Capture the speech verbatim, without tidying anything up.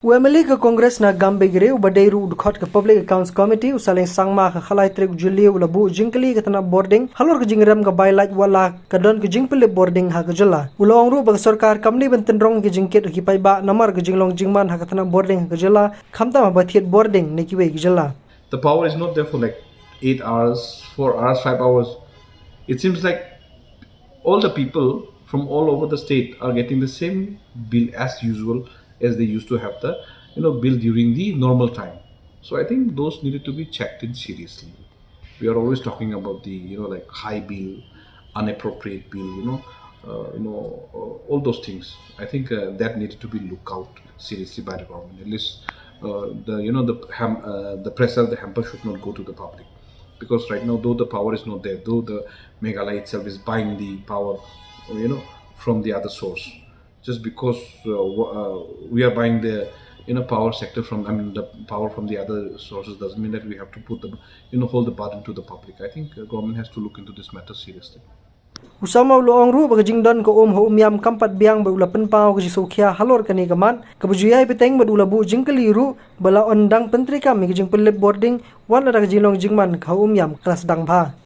U MLA ka Congress na Gambegre uba dei ruh u dkhot ka Public Accounts Committee, u Saleng Sangma, ka khatlai tarik u Jylliew u la buh jingkylli ka tnat bording halor ka jingrem ka bai light wat la ka don ka jingpyllip bording ha ka jylla. U la ong ruh ba ka sorkar kam dei ban tynrong ïa ka jingkit ki paidbah namar ka jinglong jingman ha ka tnat bording ha ka jylla, khamtam haba thied bording na kiwei ki jylla. The power is not there for like eight hours, four hours, five hours. It seems like all the people from all over the state are getting the same bill as usual as they used to have the, you know, bill during the normal time. So I think those needed to be checked in seriously. We are always talking about the, you know, like, high bill, unappropriate bill, you know, uh, you know, uh, all those things. I think uh, that needed to be looked out seriously by the government. At least uh, the, you know, the ham, uh, the pressure, the hamper should not go to the public, because right now, though the power is not there, though the Meghalaya itself is buying the power, you know, from the other source, just because uh, w- uh, we are buying the, you know, power sector from, I mean, the power from the other sources, doesn't mean that we have to put the, you know, hold the burden to the public. I think uh, government has to look into this matter seriously. U Sangma u la ong ruh ba ka jingdon ka um ha Umiam kam pat biang bad u la pynpaw ka jingsngewkhia halor kane ka mat, kaba ju ïai bteng bad u la buh jingkylli ruh ba la ong dang pyntreikam ïa ka jingpyllip bording wat la da ka jinglong jingman ka ha Umiam ka la sdang bha.